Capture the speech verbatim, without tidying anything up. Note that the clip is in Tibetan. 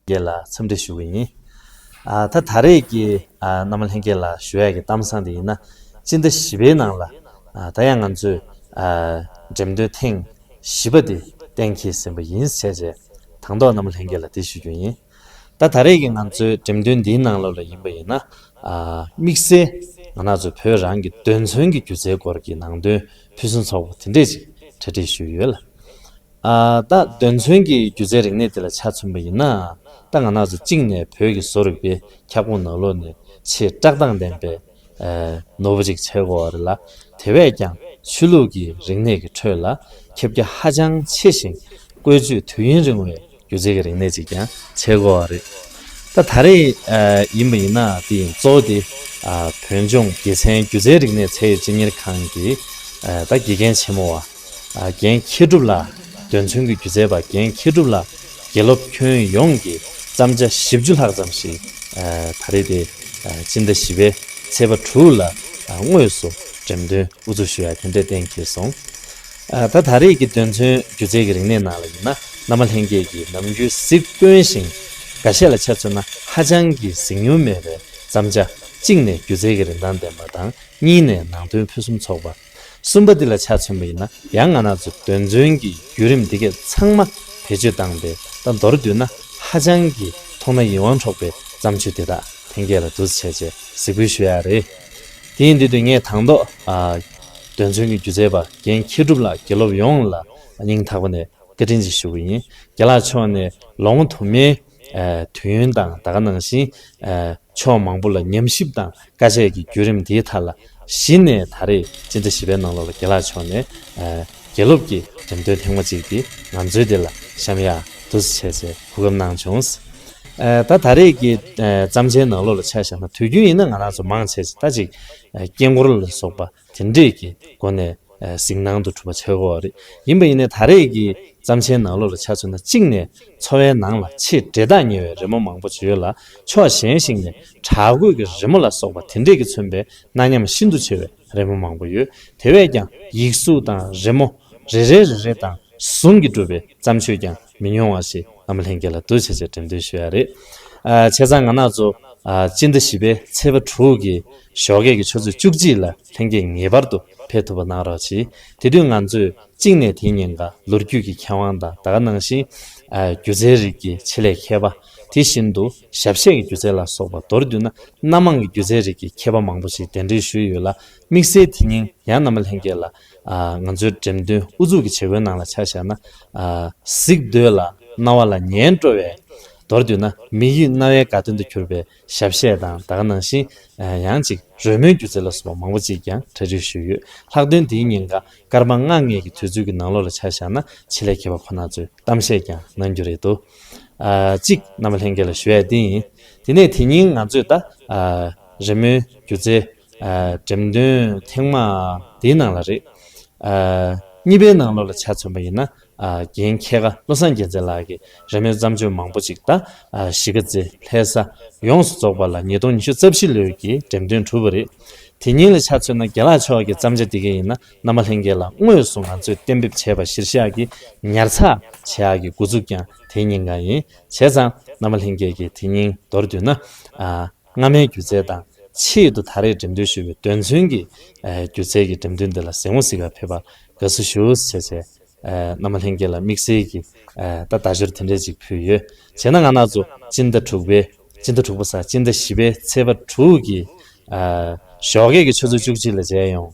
རྒྱས་ལ་འཚམས་འདྲི་ཞུ་གི་ཡིན། ཨ་ད་ད་རེས་ཀྱི་ཨ་རྣམ་པ་ལྷན་རྒྱས་ལ་ཞུ་ཡ་གི་གཏམ་བཟང་དེ་ཡིན་ན། སྤྱི་ཟླ་བཞི་པའི་ནང་ལ་ཨ་ད་ཡང་ང་ཚོས་ཨ་འགྲེམས་སྟོན་ཐེངས་བཞི་པ་དེ་གཏན་འཁེལ་ཟིན་པ་ཡིན་ཟེར་བྱས། དང་ཐོག་རྣམ་པ་ལྷན་རྒྱས་ལ་དེ་ཞུ་རྒྱུ་ཡིན། ད་ད་རེས་ཀྱི་ང་ཚོའི་འགྲེམས་སྟོན་འདིའི་ནང་ལོགས་ལ་ཡིན་པ་ཡིན་ན། ཨ་དམིགས་བསལ་ང་རང་ཚོ་བོད་རང་གི་རྡུལ་ཚོན་གྱི་སྒྱུ་རྩལ་སྐོར་གྱི་ནང་དོན་ཕུན་སུམ་ཚོགས་པ་དེ་འདྲས་ཅིག་གྲ་སྒྲིག་ཞུས་ཡོད་ལ། ཨ་ད་རྡུལ་ཚོན་གྱི་སྒྱུ་རྩལ་རིག་གནས་དེ་ལ་ཆ་མཚོན་པ་ཡིན་ན། ད་ང་རང་ཚོ་གཅིག་ནས་བོད་ཀྱི་བཟོ་རིག་པའི་ཁྱབ་ཁོངས་ནང་ལོགས་ནས་ཆེས་བཀྲག་མདངས་ལྡན་པའི་ཨ་ནོར་བུ་ཅིག་ཆགས་ཀྱི་ཡོད་རེད་ལ། དེ་བས་ཀྱང་ཆོས་ལུགས་ཀྱི་རིག་གནས་ཀྱི་ཁྲོད་ལ་ཁྱབ་རྒྱ་ཧ་ཅང་ཆེ་ཞིང་། བཀོལ་སྤྱོད་དུས་ཡུན་རིང་བའི་སྒྱུ་རྩལ་གྱི་རིག་གནས་ཅིག་ཀྱང་ཆགས་ཀྱི་ཡོད་རེད། ད་ད་རེས་ཨ་ཡིན་པ་ཡིན་ན་དེ་ཡིན་གཙོ་བོ་དེ་ཨ་བོད་ལྗོངས་དགེ་མཚན་སྒྱུ་རྩལ་རིག་གནས་ཚད་ཡོད་སྤྱི་གཉེར་ཁང་གི་ཨ་ད་དགེ་རྒན་ཆེན་མོ་བ་ཨ་རྒན་མཁས་གྲུབ་ལགས། རྡུལ་ཚོན་གྱི་སྒྱུ་རྩལ་པ་རྒན་མཁས་གྲུབ་ལགས། དགེ་སློབ་ཁྱོན་ཡོངས་ཀྱི་བརྩམས་བྱ་བཞི་བཅུ་ལྷག་ཙམ་ཞིག་ཨ་ད་རེས་དེ་ཨ་སྤྱི་ཟླ་བཞི་པའི་ཚེས་པ་དྲུག་ལ་ཨ་དངོས་སུ་འགྲེམས་སྟོན་དབུ་འཛུགས་ཞུ་ཡ་དེ་འདྲ་གཏན་འཁེལ་སོང་། ཨ་ད་ད་རེས་ཀྱི་རྡུལ་ཚོན་སྒྱུ་རྩལ་གྱི་རིག་གནས་ནང་ལ་ཡིན་ན། རྣམ་པ་ལྷན་རྒྱས་ཀྱིས་ནམ་རྒྱུན་གཟིགས་དཀོན་ཞིང་། འགའ་ཤས་ལ་ཆ་མཚོན་ན་ཧ་ཅང་གི་གཟིགས་མྱོང་མེད་པའི་བརྩམས་བྱ་གཅིག་ནས་སྒྱུ་རྩལ་གྱི་རིན་ཐང་ལྡན་པ་དང་། གཉིས་ནས་ནང་དོན་ཕུན་སུམ་ཚོགས་པ། གསུམ་པ་འདི་ལ་ཆ་མཚོན་པ་ཡིན་ན། ཡང་ང་རང་ཚོ་རྡུལ་ཚོན་གྱི་བརྒྱུད་རིམ་འདི་གས་ཚང་མ་བེད་སྤྱོད་བཏང་སྟེ། ད་མདོར་བསྡུས་ན་ཧ་ཅང་གི་མཐོང་ན་ཡིད་དབང་འཕྲོག་པའི་བརྩམས་ཆོས་དེ་དག་ལྷན་རྒྱས་ལ་འདུག་སེ་བྱས་གཟིགས་འབུལ་ཞུ་ཡ་རེད། དེ་ཡིན་དུས་དུས་ངས་དང་ཐོག་ཨ་རྡུལ་ཚོན་གྱི་སྒྱུ་རྩལ་པ་རྒན་མཁས་གྲུབ་ལགས། དགེ་སློབ་ཡོངས་ལ་སྙིང་ཐག་པ་ནས་བཀའ་དྲིན་ཆེ་ཞུ་གི་ཡིན། རྒན་ལགས་མཆོག་ནས་ལོ་ངོ་དུ་མའི་ཨ་དུས་ཡུན་དང་། ད་ག་ནང་བཞིན་ཨ་ཕྱོགས་མང་པོ་ལ་ཉམས་ཞིབ་དང་དཀའ་སྤྱད་ཀྱི་བརྒྱུད་རིམ་དེའི་མཐའ་ལ། གཞི་ནས་ད་རེས་སྤྱི་ཟླ་བཞི་པའི་ནང་ལོགས་ལ་རྒན་ལགས་མཆོག་ནས་ཨ་དགེ་སློབ་ཀྱི་འགྲེམས་སྟོན་ཐེངས་མ་གཅིག་དེ་ང་ཚོའི་དེ་ལ་བཤམས་ཡག་འདུག་སེ་བྱས་བྱས་གོ་སྐབས་གནང་བྱུང་། ཨ་ད་ད་རེས་ཀྱི་ཨ་བརྩམས་བྱའི་ནང་ལོགས་ལ་ཆ་བཞག་ན། དུས་རྒྱུན་ཡིན་ན་ང་རང་ཚོ་མང་ཆེ་ད་ཅིག་ཨ་སྐད་འཁོར་ལ་སོགས་པ་དེ་འདྲས་ཀྱི་སྒོ་ནས་ཨ་གཟིགས་སྣང་དུ་གྲུབ་པ་ཆགས་ཀྱི་ཡོད་རེད། ཡིན་པ་ཡིན་ནའི་ད་རེས་ཀྱི་བརྩམས་བྱའི་ནང་ལོགས་ལ་ཆ་མཚོན་ན། གཅིག་ནས་འཚོ་བའི་ནང་ལ་ཆེས་འབྲེལ་ཐག་ཉེ་བའི་རི་མོ་མང་པོ་ཅིག་ཡོད་ལ། ཕྱོགས་གཞན་ཞིག་ནས་བྲག་བརྐོས་ཀྱི་རི་མོ་ལ་སོགས་པ་དེ་འདྲས་ཀྱིས་མཚོན་པའི་གནའ་ཉམས་ཤིན་ཏུ་ཆེ་བའི་རི་མོ་མང་པོ་ཡོད། དེ་བས་ཀྱང་ཡིག་གཟུགས་དང་རི་མོ་རེ་རེ་རེ་རེ་དང་ཟུང་གིས་གྲུབ་པའི་བརྩམས་ཆོས་ཀྱང་མི་ཉུང་བ་ཞིག་རྣམ་པ་ལྷན་རྒྱས་ལ་འདུག་སེ་བྱས་འགྲེམས་སྟོན་ཞུ་ཡ་རེད། ཨ་བྱས་ཙང་ང་རང་ཚོ་ཨ་སྤྱི་ཟླ་བཞི་པའི་ཚེས་པ་དྲུག་གི་ཞོགས་ཀས་ཀྱི་ཆུ་ཚོད་བཅུ་གཅིག་ལ་ལྷན་རྒྱས་ངེས་པར་དུ་ཕེབས་ཐུབ་པ་གནང་རོགས་གྱིས། དེ་དུས་ང་ཚོས་གཅིག་ནས་དེའི་ཉིན་ཀ་ལོ་རྒྱུས་ཀྱི་མཁས་དབང་དང་། ད་ག་ནང་བཞིན་ཨ་སྒྱུ་རྩལ་རིག་གི་ཆེད་ལས་མཁས་པ། དེ་བཞིན་དུ་ཞབས་གཞས་ཀྱི་སྒྱུ་རྩལ་ལ་སོགས་པ། མདོར་བསྡུས་ན་སྣ་མང་གི་སྒྱུ་རྩལ་རིག་གི་མཁས་པ་མང་པོ་ཞིག་གདན་འདྲེན་ཞུས་ཡོད་ལ། དམིགས་བསལ་དེ་ཉིན་ཡང་རྣམ་པ་ལྷན་རྒྱས་ལ་ཨ་ང་ཚོའི་འགྲེམས་སྟོན་དབུ་འཛུགས་ཀྱི་བྱེད་སྒོའི་ནང་ལ་ཆ་བཞག་ན། ཨ་གཟིགས་འདོད་ལ་རྣ་བ་ལ་ཉན་སྤྲོ་བའི། མདོར་བསྡུས་ན་མི་ཡི་རྣ་བའི་དགའ་སྟོན་དུ་གྱུར་པའི་ཞབས་གཞས་དང་། ད་ག་ནང་བཞིན་ཨ་ཡང་ཅིག་རོལ་མོའི་སྒྱུ་རྩལ་ལ་སོགས་པ་མང་པོ་ཅིག་ཀྱང་གྲ་སྒྲིག་ཞུས་ཡོད། ལྷག་དོན་དེའི་ཉིན་ཀ་སྐར་མ་ལྔ་ལྔའི་གི་དུས་ཚོད་ཀྱི་ནང་ལོགས་ལ་ཆ་བཞག་ན། ཆེད་ལས་མཁས་པ་ཁོ་ན་ཚོས་གཏམ་བཤད་ཀྱང་གནང་རྒྱུ་རེད་འདུག་ཨ་གཅིག་རྣམ་པ་ལྷན་རྒྱས་ལ་ཞུ་ཡ་དེ་ཡིན། དེ་ནས་དེ་ཉིན་ང་ཚོས་ད་ཨ་རི་མོའི་སྒྱུ་རྩལ་ཨ་འགྲེམས་སྟོན་ཐེངས་མ་དེའི་ནང་ལ་རེད། ཨ་གཉིས་པའི་ནང་ལོགས་ལ་ཆ་མཚོན་པ་ཡིན་ན། ཨ་རྒན་མཁས་དགའ་བློ་བཟང་རྒྱལ་མཚན་ལགས་ཀྱིས་རི་མོའི་བརྩམས་ཆོས་མང་པོ་ཅིག་ད་ཨ་གཞིས་ཀ་རྩེ་ལྷ་ས་ཡོངས་སུ་རྫོགས་པ་ལ་ཉིས་སྟོང་ཉི་ཤུ་རྩ་བཞི་ལོའི་གི་འགྲེམས་སྟོན་གྲུབ་པ་རེད། དེ་ཉིན་ལ་ཆ་མཚོན་ན། རྒན་ལགས་མཆོག་གི་བརྩམས་བྱ་འདི་ག་ཡིན་ན། རྣམ་པ་ལྷན་རྒྱས་ལ་དངོས་སུ་ང་ཚོས་གཏན་འབེབས་བྱས་པ་གཞིར་བཞག་གིས་ཉར་ཚགས་བྱེད་ཡག་གི་འགོ་འཛུགས་ཀྱང་དེའི་ཉིན་ཀ་ཡིན། བྱས་ཙང་རྣམ་པ་ལྷན་རྒྱས་ཀྱིས་དེ་ཉིན་མདོར་བསྡུས་ན། ཨ་སྔ་མའི་སྒྱུ་རྩལ་དང་ཆེད་དུ་ད་རེས་འགྲེམས་སྟོན་ཞུས་པའི་རྡུལ་ཚོན་གྱི་ཨ་སྒྱུ་རྩལ་གྱི་འགྲེམས་སྟོན་འདི་ལ་གཟིགས་མོ་གཟིགས་གར་ཕེབས་པར་དགའ་བསུ་ཞུ་ཟེར་བྱས། ཨ་རྣམ་པ་ལྷན་རྒྱས་ལ་དམིགས་བསལ་གྱི་ཨ་ད་བརྡ་ཤོག་དེ་འདྲས་ཅིག་ཕུལ་ཡོད། བྱས་ན་ང་རང་ཚོ་སྤྱི་ཟླ་དྲུག་པའི་སྤྱི་ཟླ་དྲུག་པ་ཟེར། སྤྱི་ཟླ་བཞི་པའི་ཚེས་པ་དྲུག་གི་ཨ་ཞོགས་ཀས་ཀྱི་ཆུ་ཚོད་བཅུ་གཅིག་ལ་མཇལ་ཡོང་